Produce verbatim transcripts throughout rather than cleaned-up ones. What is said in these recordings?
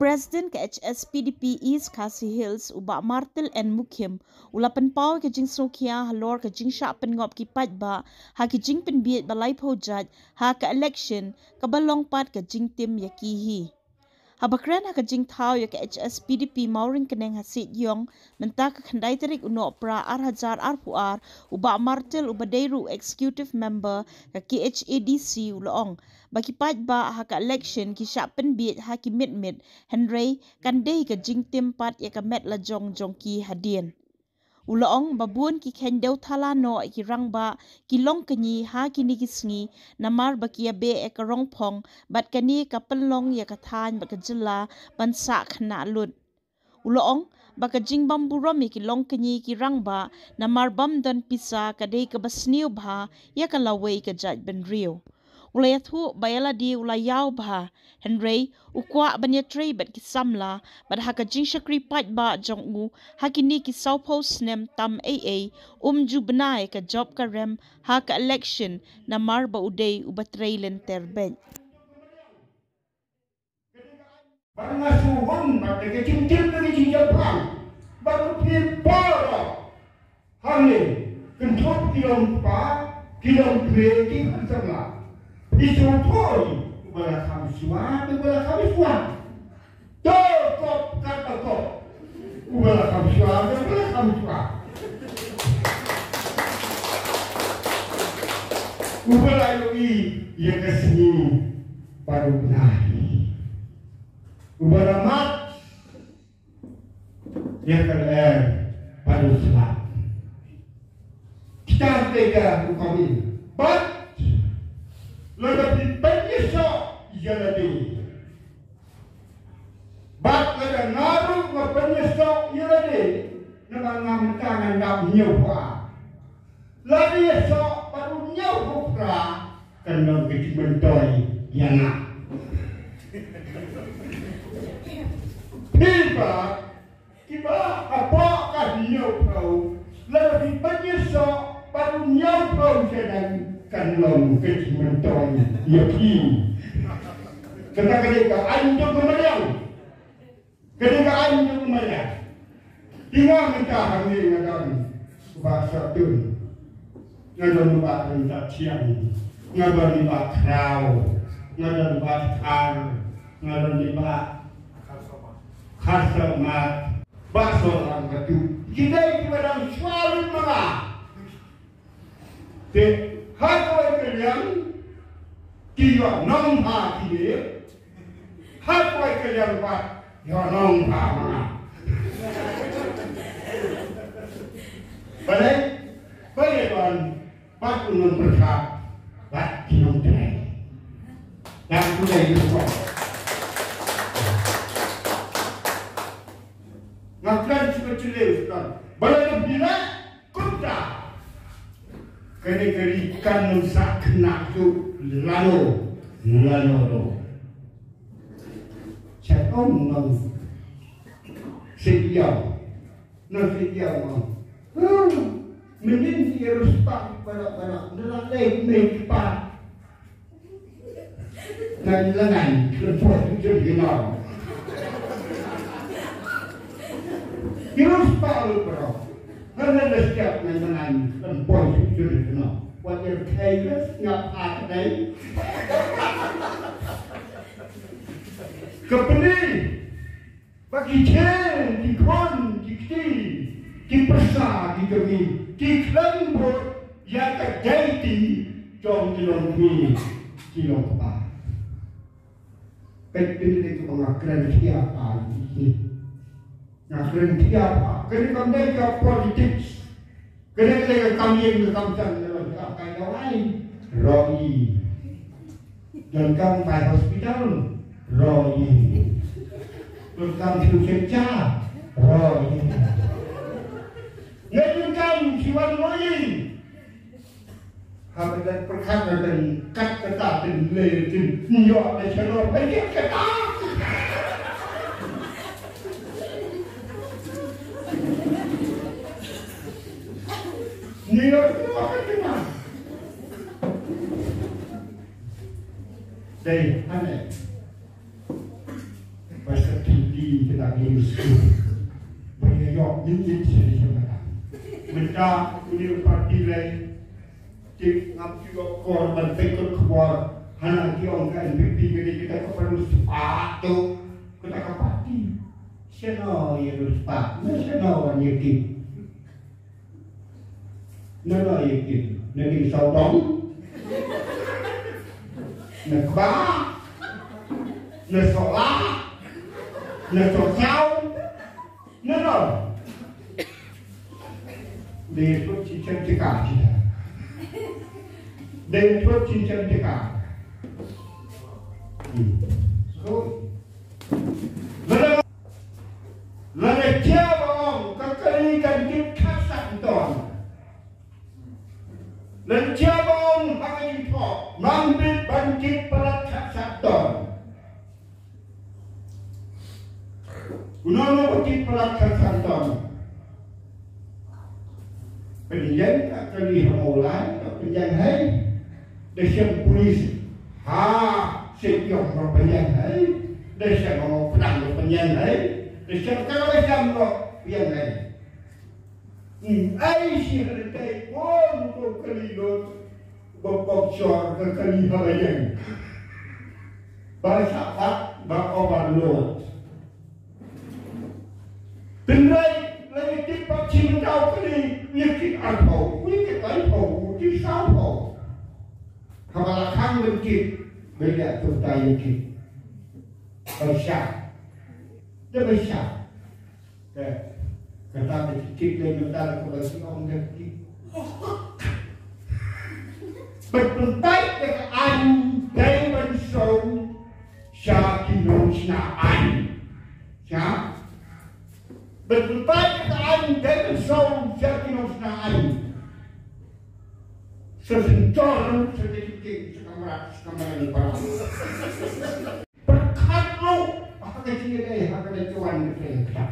President ka H S P D P East Khasi Hills, u Bah Martil N Mukhim, u la pynpaw ka jingsngewkhia halor ka jingshah pynngop ki paidbah ha ki jingpynbiej ba laiphew jait ha ka election, kaba long pat ka jingtim ïa ki hi. Haba kren ha ka jingthaw ïa ka H S P D P Mawryngkneng ha Siejong mynta ka khyndai tarik u Nohprah ar hajar arphew ar, u Bah Martil, uba dei ruh Executive Member ka K H A D C, u la ong ba ki paidbah ha ka election ki shah pynbiej ha ki mitmit, hynrei kan dei ka jingtim pat ïa ka met la jong jong ki hadien. U la ong ba bun ki kheiñ dew thala noh ïa ki rangbah ki long kñi ha kine ki sngi, namar ba ki ïa beh ïa ka rong phong, bad kane ka pynlong ïa ka thaiñ bad ka jylla ban sah khynnah lut. U la ong ba ka jingbym burom ïa ki long kñi ki rangbah namar bym don pisa ka dei kaba sniew bha ïa ka lawei ka jaitbynriew. U la ïathuh ba ïa lade u la ïaw bha, hynrei u kwah ban ïatrei bad ki samla bad ha ka jingshakri paidbah jong u ha kine ki sawphew snem tam ei ei, um ju bna ïa ka jop ka rem ha ka election namar ba u dei uba trei lynter beit. Bad nga shu hun bad ka jingkit ka jingjemphang bad u phi por. Hangne kynthup ki long kpa, ki long kmie, ki khun samla. Phi shu thoi, uba la kham shuwa, uba la kham shuwa. To kop kat ba kop. Uba la kham shuwa, uba la kham shuwa. Uba la ïohi ïa ka sngi bad u bnai. Uba la mad ïa ka lyer bad u slap. Kita te ka u kawin. Bad lada phi pynïasoh ïa lade. Bad lada nga ruh nga pynïasoh ïa lade, namar nga mynta ngan dap hynñiewphew ar. Lada ïasoh bad u hynñiewphew phra, kan long ka jingmyntoi ïa nga. Phi ba, kiba hapoh ka hynñiewphew, lada phi pynïasoh bad u hynñiewphew sha dang, kan long ka jingmyntoi ïa phi. Kata ka dei ka aiñ jong ka mariang. Ka dei ka aiñ jong u Maya. Te nga mynta hangne nga don u Bah Sohtun. Nga don u Bah Ryntathiang. Nga don u Bah Khraw. Nga don u Bah Thar. Nga don u Bah Kharsamat. Bah Sohlang Katu. Ki dei kiba dang shuwa lut ma nga. Te ha kawei ka liang ki ïoh nong ha ki ne, ha kawei ka liang pat ïoh nong ha ma nga. Balei? Balei ban pat u nongpyrkhat bad ki nongtrei. Dan ku dei ku ko. Nga kren shu ka chile u stan. Balei ka bila Kumta. Kane ka ri kan ym sa khynnah shuh lano lano ruh. Sa ong nong. Shu ïa. Nong shu ïa nong. Huh. Mynnin ïa ruh spah baroh baroh. Nda la leh mei kpa. Ngan lyngngai, lynpoi shuh shuh ïa nga. Ïa u spah u baroh. Ngan lyngngai, ngan lyngngai, lynpoi shuh shuh ïa nga. Wat ïa khie ïa nga ha ka dei. Ka pyni. Ba ki khun, ki khun, ki kti, ki pyrsa, ki kmie, ki khlem bud ïa ka dei ti jong ki longkmie, ki longkpa. Peit peit kaba nga kren khia pha ïa ki. Nga kren khia pha. Kane kam dei ka politics. Kane ka dei ka kam ïing ka kam san, ka kam kai dawai. Roi. Donkam bai hospital. Roi. Donkam shu sha. Roi. Nga donkam shu wan roi. Haba dang pyrkhat na dang kat kata dang le dang ïoh na shalor. Ai kat kata. Ni lo ko ka cuma. Dei ane. Pasal ki Ba ïa ïoh mynta mynta une u parti lei. Te ngam ju ïoh kor ban peit kot khubor. Hana ki ong ka N P P ka dei kata ka parti spah tu. Kata ka parti. Shano ïa lut spah? Na shano wan ïa ki? Na no ïa ki? Na ding sawdong? Na kba? Na sola? Na sosaw? Na no? Dei thut chinchan tika kita. Dei thut chinchan tika. Hmm. So, lada, lada jia ba ong ka kali kan kit khatsan ton. Lada jia ba ong ha ka jingthoh, nang bit ban kit palat khatsan ton. Uno uno ba kit palat khatsan ton. Pynïeng ka kali ha Mawlai, ka pynïeng hei. Da shem pulis. Ha, shem ïong ba pynïeng hei. Da shem Mawpdang ba pynïeng hei. Da shem ka ba shem ba pynïeng hei. Hmm, ai shi hynrei bun u kali lut ba pok shor ka kali ha la ïeng. Ba shah bat ba overload. Hynrei la ïa kit pat shi mynta u kali, ïa kit arphew, ïa kit laiphew, ïa kit sawphew. Haba la khang ban kit, ba ïa tu ta ïa kit. Ba shah. Da ba shah. Te, kata ka kit lei mynta la ka ba shi ong da ki. Ban pynpait da ka aiñ dei ban song sha ki nongshna aiñ. Sha? Ban pynpait da ka aiñ dei ban song sha ki nongshna aiñ. Sa synshar, sa dei ki king, sa kamra, sa kamra ni para. Pyrkhat ruh ha ka jingïadei ha ka dei ka wan ka dei ka.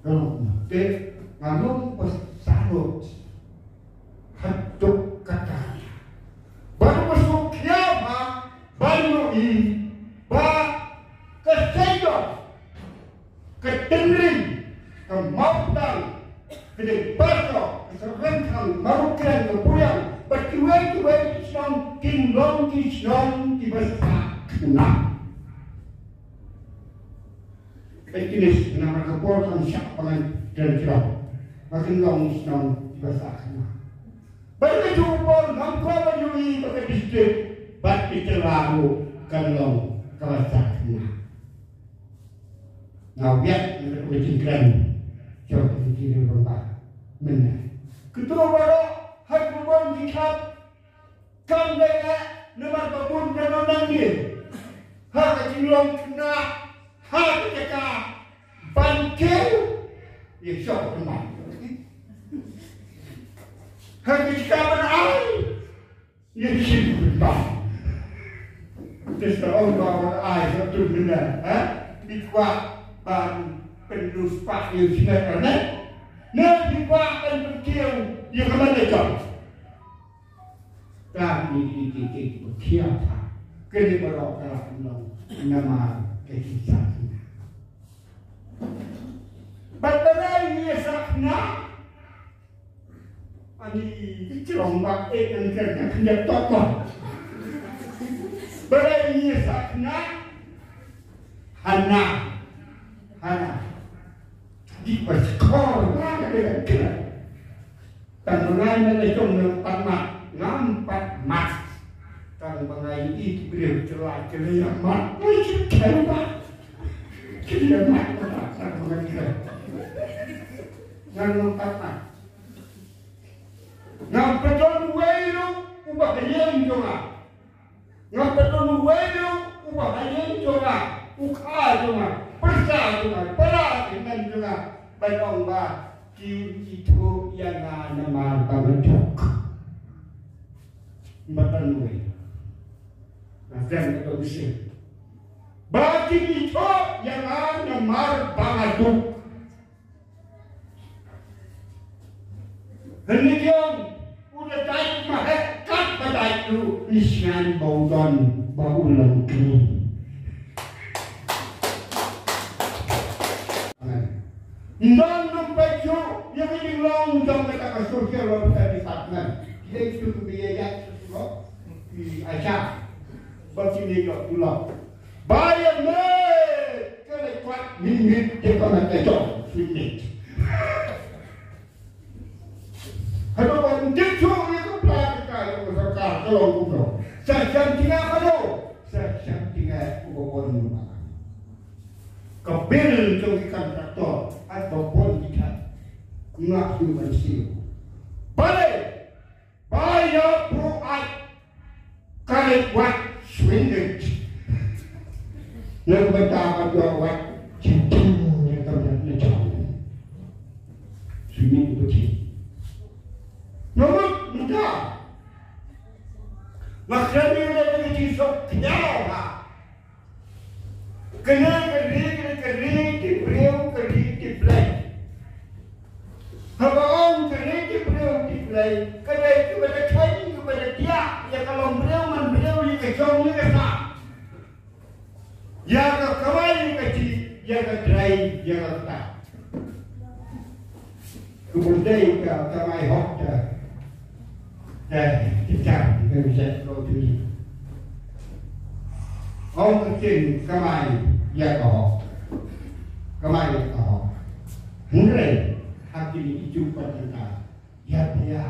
Ka long te nga long ba salut haduh katta. Bad ba sngewkhia ba ban ïohi ba ka seisoh ka Tynring, ka Mawpdang, ka Deibasoh, ka Syrengkhang, Marwkren, ka Buriang, bad kiwei kiwei ki shnong kin long ki shnong kiba sah khynnah. Bad kine namar ka por kam shah ba ngan kren shuh. Ba kin long ki shnong kiba sah khynnah. Bad ka juh u por ngam kwah ban ïohi ba ka district bad ka jylla ruh kan long kaba sah khynnah. Nga wiat na ka jingkren. Jong ka jingkren ba mynne. Kito baroh ha ka bun jingkhap kam dei eh namar ba bun ka nonang ne. Ha ka jinglong khynnah ha ka jaka ban kiew ïa shoh khynnah. Ha ka jaka ban ai Ngi shim bynta. Te sa ong ba wan ai sa tu mynne, ha? Phi kwah ban pynluspah ïa u snem ne? Ne phi kwah ban pynkiew ïa ka manager? Ka ni ki ki ki ki ki ki ki ki baroh ka la pynlong namar ka ki sa khynnah. Bad balei ngi sa khynnah? Ani ki long ba eh nang kren ka khyndiat tok ba. Balei ngi sa khynnah? Hana. Hana. Di ba skor ba ka dei kren. Tang ba ngai na la jong na pat mat, ngam pat mat. Tang ba ngai i ki briew ki lai ki lai mat. Oi ki kai ba. Ki lai mat. Tang ba ngai kren. Ngan ngam pat mat. Ngam pat don uwei ruh uba ha ïing jong nga. Ngam pat don uwei ruh uba ha ïing jong nga, u kha jong nga, pyrsa jong nga, para hynmen jong nga, ban ong ba kin ithuh ïa nga namar ba nga duk. Ngam pat don uwei. Nga kren ka dok bisi. Ba kin ithuh ïa nga namar ba nga duk. Hynrei u da dait mahek kat ba dait ruh, ngi sngewbha ba u don ba u long kmie. Ym don, ym peit shuh ïa ka jinglong jong kata ka social welfare department. Ki dei kitu kiba ïaid shuh shuh ki ASHA. Ba ki dei ïoh tulop. Ba ïa me ka leit kwah minit ïa ka met ka jong, minit. Haduh ban tip shuh ïa ka pla ka ka ïa ka sorkar ka long kumno. Sa shem jingeh haduh, sa shem jingeh uba bun uba. Ka bil jong ki kontraktor, kat ba bun ki kat. Ngah ïa ban siew. Balei? Ba ïa pruh ai ka leit wad swing gate. Lem bynta ban ïa wad jingtim ïa ka met na jong. Swing gate ba jing. Namar mynta nga kren ïa ka jingsuk kynja ha. Kane ka ri, kane ka ri tip briew, ka ri tip Blei. Haba ong ka ri tip briew tip Blei, ka dei kaba da kheiñ, kaba da thiah ïa ka long briew man briew, ïa ka jong ïa ka sah. Ïa ka kamai ïa ka jih, ïa ka trai ïa ka ktah. Ka bun dei ka kamai hok ta. Ta, ta, ta, ka bun dei ka kamai hok ta. Ong ka ktien kamai ïa ka hok. Kamai ïa ka hok. Hynrei ha kine ki jingpynbna ïa phi ïa